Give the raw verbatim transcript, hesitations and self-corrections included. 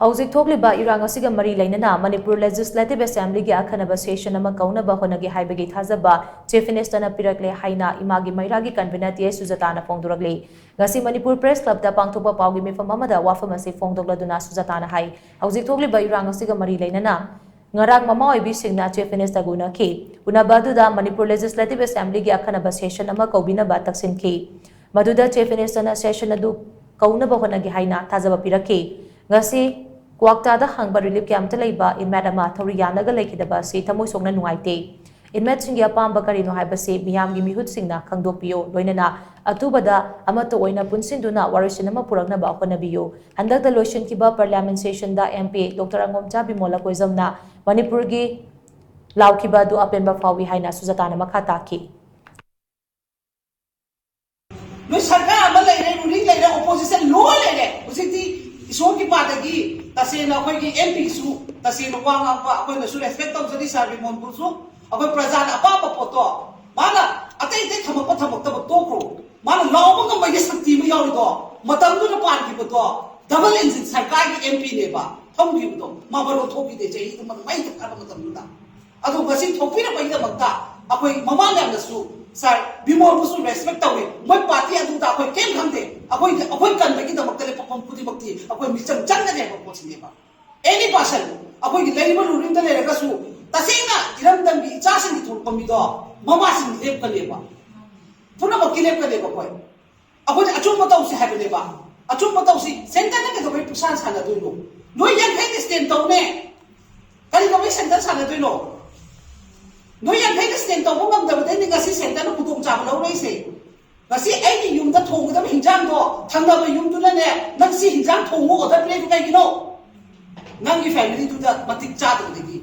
ꯍꯧꯖꯤꯛ ꯊꯣꯛꯂꯤꯕ ꯏꯔꯥꯡ ꯑꯁꯤꯒ ꯃꯔꯤ ꯂꯩꯅꯅ ꯃꯅꯤꯄꯨꯔ ꯂꯦꯖꯤꯁꯂꯦꯇꯤꯚ ꯑꯦꯁꯦꯝꯕ꯭ꯂꯤꯒꯤ ꯑꯈꯟꯅꯕ ꯁꯦꯁꯟ ꯑꯃ ꯀꯧꯅꯕ ꯍꯣꯠꯅꯒꯦ ꯍꯥꯏꯕꯒꯤ ꯊꯥꯖꯕ ꯆꯤꯐ ꯃꯤꯅꯤꯁꯇꯔꯅ ꯄꯤꯔꯛꯂꯦ ꯍꯥꯏꯅ ꯏꯃꯥꯒꯤ ꯃꯩꯔꯥꯒꯤ ꯀꯟꯚꯤꯅꯔ ꯇꯤ ꯑꯦꯁ ꯁꯨꯖꯥꯇꯥꯅ ꯐꯣꯡꯗꯣꯔꯛꯂꯤ꯫ ꯉꯁꯤ ꯃꯅꯤꯄꯨꯔ ꯄ꯭ꯔꯦꯁ ꯀ꯭ꯂꯕꯇ ꯄꯥꯡꯊꯣꯛꯄ ꯄꯥꯎꯒꯤ ꯃꯤꯐꯝ ꯑꯃꯗ ꯋꯥꯐꯝ ꯑꯁꯤ ꯐꯣꯡꯗꯣꯛꯂꯗꯨꯅ ꯁꯨꯖꯥꯇꯥꯅ ꯍꯥꯏ, ꯍꯧꯖꯤꯛ ꯊꯣꯛꯂꯤꯕ ꯏꯔꯥꯡ ꯑꯁꯤꯒ ꯃꯔꯤ ꯂꯩꯅꯅ ꯉꯔꯥꯡ ꯃꯃꯥ ꯑꯣꯏꯕꯤꯁꯤꯡꯅ ꯆꯤꯐ ꯃꯤꯅꯤꯁꯇꯔꯒ ꯎꯅꯈꯤ꯫ ꯎꯅꯕ ꯑꯗꯨꯗ ꯃꯅꯤꯄꯨꯔ ꯂꯦꯖꯤꯁꯂꯦꯇꯤꯚ ꯑꯦꯁꯦꯝꯕ꯭ꯂꯤꯒꯤ ꯑꯈꯟꯅꯕ ꯁꯦꯁꯟ ꯑꯃ ꯀꯧꯕꯤꯅꯕ ꯇꯛꯁꯤꯟꯈꯤ꯫ ꯃꯗꯨꯗ ꯆꯤꯐ ꯃꯤꯅꯤꯁꯇꯔꯅ ꯁꯦꯁꯟ ꯑꯗꯨ ꯀꯧꯅꯕ ꯍꯣꯠꯅꯒꯦ ꯍꯥꯏꯅ ꯊꯥꯖꯕ ꯄꯤꯔꯛꯈꯤ꯫ ꯉꯁꯤ ꯀ꯭ꯋꯥꯛꯇꯥꯗ ꯍꯥꯡꯕ ꯔꯤꯂꯤꯐ ꯀꯦꯝꯞꯇ ꯂꯩꯕ ꯏꯟꯃꯦꯠ ꯑꯃ ꯊꯧꯔꯤ ꯌꯥꯜꯂꯒ ꯂꯩꯈꯤꯗꯕ ꯑꯁꯤ ꯊꯃꯣꯏ ꯁꯣꯛꯅ ꯅꯨꯡꯉꯥꯏꯇꯦ꯫ ꯏꯟꯃꯦꯠꯁꯤꯡꯒꯤ ꯑꯄꯥꯝꯕ ꯀꯔꯤꯅꯣ ꯍꯥꯏꯕꯁꯤ ꯃꯤꯌꯥꯝꯒꯤ ꯃꯤꯍꯨꯠꯁꯤꯡꯅ ꯈꯪꯗꯣꯛꯄꯤꯌꯨ, ꯂꯣꯏꯅꯅ ꯑꯊꯨꯕꯗ ꯑꯃꯠꯇ ꯑꯣꯏꯅ ꯄꯨꯟꯁꯤꯟꯗꯨꯅ ꯋꯥꯔꯣꯏꯁꯤꯟ ꯑꯃ ꯄꯨꯔꯛꯅꯕ ꯍꯣꯠꯅꯕꯤꯌꯨ꯫ ꯍꯟꯗꯛꯇ ꯂꯣꯏꯁꯤꯟꯈꯤꯕ ꯄꯥꯔꯂꯤꯌꯥꯃꯦꯟ ꯁꯦꯁꯟꯗ ꯑꯦꯝ ꯄꯤ ꯗꯣꯛꯇꯔ ꯑꯉꯣꯝꯆꯥ ꯕꯤꯃꯣꯂ ꯀꯣꯏꯖꯝꯅ ꯃꯅꯤꯄꯨꯔꯒꯤ ꯂꯥꯎꯈꯤꯕ ꯑꯗꯨ ꯑꯄꯦꯟꯕ ꯐꯥꯎꯏ ꯍꯥꯏꯅ ꯁꯨꯖꯥꯇꯥꯅ ꯃꯈꯥ ꯇꯥꯈꯤ꯫ ꯅꯣꯏ ꯁꯔꯀꯥꯔ ꯑꯃ ꯂꯩꯔꯦ, ꯔꯨꯂꯤꯡ ꯂꯩꯔꯦ, ꯑꯣꯄꯣꯖꯤꯁꯟ ꯂꯣꯏ ꯂꯩꯔꯦ꯫ ꯍꯧꯖꯤꯛꯇꯤ ꯏꯁꯣꯔꯒꯤ ꯄꯥꯗꯒꯤ ꯇꯁꯦꯡꯅ ꯑꯩꯈꯣꯏꯒꯤ ꯑꯦꯝ ꯄꯤꯁꯨ ꯇꯁꯦꯡꯅ ꯋꯥ ꯉꯥꯡꯕ ꯑꯩꯈꯣꯏꯅꯁꯨ ꯔꯦꯁꯄꯦꯛ ꯇꯧꯖꯔꯤ, ꯁꯥꯔ ꯕꯤꯃꯣꯟꯕꯨꯁꯨ꯫ ꯑꯩꯈꯣꯏ ꯄ꯭ꯔꯖꯥꯅ ꯑꯄꯥꯝꯕ ꯄꯣꯠꯇꯣ ꯃꯥꯅ ꯑꯇꯩ ꯑꯇꯩ ꯊꯝꯃꯛꯄ ꯊꯝꯃꯛꯇꯕ ꯇꯣꯛꯈ꯭ꯔꯣ, ꯃꯥꯅ ꯂꯥꯎꯕ ꯉꯝꯕꯒꯤ ꯁꯛꯇꯤ ꯑꯃ ꯌꯥꯎꯔꯤꯗꯣ꯫ ꯃꯇꯝꯗꯨꯗ ꯄꯥꯟꯈꯤꯕꯗꯣ ꯗꯕꯜ ꯏꯟꯖꯤꯟ ꯁꯔꯀꯥꯔꯒꯤ ꯑꯦꯝ ꯄꯤꯅꯦꯕ ꯊꯝꯈꯤꯕꯗꯣ, ꯃꯥ ꯃꯔꯣꯟ ꯊꯣꯛꯈꯤꯗꯦ ꯆꯍꯤ ꯑꯃꯗ ꯃꯩ ꯊꯛꯅꯕ ꯃꯇꯝꯗꯨꯗ꯫ ꯑꯗꯣ ꯉꯁꯤ ꯊꯣꯛꯄꯤꯔꯛꯄꯒꯤꯗꯃꯛꯇ ꯑꯩꯈꯣꯏ ꯃꯃꯥ ꯃꯌꯥꯝꯅꯁꯨ ꯁꯥꯔ ꯕꯤꯃꯣꯜꯕꯨꯁꯨ ꯔꯦꯁꯄꯦꯛ ꯇꯧꯏ꯫ ꯃꯣꯏ ꯄꯥꯔꯇꯤ ꯑꯗꯨꯗ ꯑꯩꯈꯣꯏ ꯀꯩꯝ ꯈꯪꯗꯦ꯫ ꯑꯩꯈꯣꯏ ꯑꯩꯈꯣꯏ ꯀꯟꯕꯒꯤꯗꯃꯛꯇ ꯂꯦꯞꯄꯛꯐꯝ ꯈꯨꯗꯤꯡꯃꯛꯇꯤ ꯑꯩꯈꯣꯏ ꯃꯤꯆꯪ ꯆꯪꯒꯅꯤ ꯍꯥꯏꯕ ꯄꯣꯠꯁꯤꯅꯦꯕ꯫ ꯑꯦꯅꯤ ꯄꯥꯔꯁꯟ ꯑꯩꯈꯣꯏꯒꯤ ꯂꯩꯔꯤꯕ ꯔꯨꯂꯤꯡꯗ ꯂꯩꯔꯒꯁꯨ ꯇꯁꯦꯡꯅ ꯏꯔꯝꯗꯝꯒꯤ ꯏꯆꯥꯁꯤꯡꯒꯤ ꯊꯣꯛꯂꯛꯄ ꯃꯤꯗꯣ ꯃꯃꯥꯁꯤꯡ ꯂꯦꯞꯀꯅꯦꯕ, ꯄꯨꯝꯅꯃꯛꯀꯤ ꯂꯦꯞꯀꯅꯦꯕ꯫ ꯑꯩꯈꯣꯏ ꯑꯩꯈꯣꯏꯅ ꯑꯆꯨꯝꯕ ꯇꯧꯁꯤ ꯍꯥꯏꯕꯅꯦꯕ꯫ ꯑꯆꯨꯝꯕ ꯇꯧꯁꯤ꯫ ꯁꯦꯟꯇꯔꯅ ꯀꯩꯗꯧꯕꯩ ꯄꯨꯛꯁꯥꯟ ꯁꯥꯟꯅꯗꯣꯏꯅꯣ? ꯅꯣꯏ ꯌꯥꯡꯈꯩꯅ ꯁ꯭ꯇꯦꯟ ꯇꯧꯅꯦ, ꯀꯔꯤꯗꯧꯕꯩ ꯁꯦꯟꯇꯔ ꯁꯥꯟꯅꯗꯣꯏꯅꯣ? ꯅꯣꯏ ꯌꯥꯡꯈꯩꯅ ꯁ꯭ꯇꯦꯟ ꯇꯧꯕ ꯉꯝꯗꯕꯗꯩꯅꯤ ꯉꯁꯤ ꯁꯦꯟꯇꯔꯅ ꯈꯨꯗꯣꯡꯆꯥꯕ ꯂꯧꯔꯛꯏꯁꯦ꯫ ꯉꯁꯤ ꯑꯩꯒꯤ ꯌꯨꯝꯗ ꯊꯣꯡꯒꯗꯕ ꯍꯤꯟꯖꯥꯡꯗꯣ ꯊꯪꯅꯕ ꯌꯨꯝꯗꯨꯅꯅꯦ ꯅꯪ ꯁꯤ ꯍꯤꯟꯖꯥꯡ ꯊꯣꯡꯉꯨ ꯑꯣꯔꯗꯔ ꯄꯤꯔꯛꯏꯗꯣ ꯀꯩꯒꯤꯅꯣ? ꯅꯪꯒꯤ ꯐꯦꯃꯤꯂꯤꯗꯨꯗ ꯃꯇꯤꯛ ꯆꯥꯗꯕꯗꯒꯤ꯫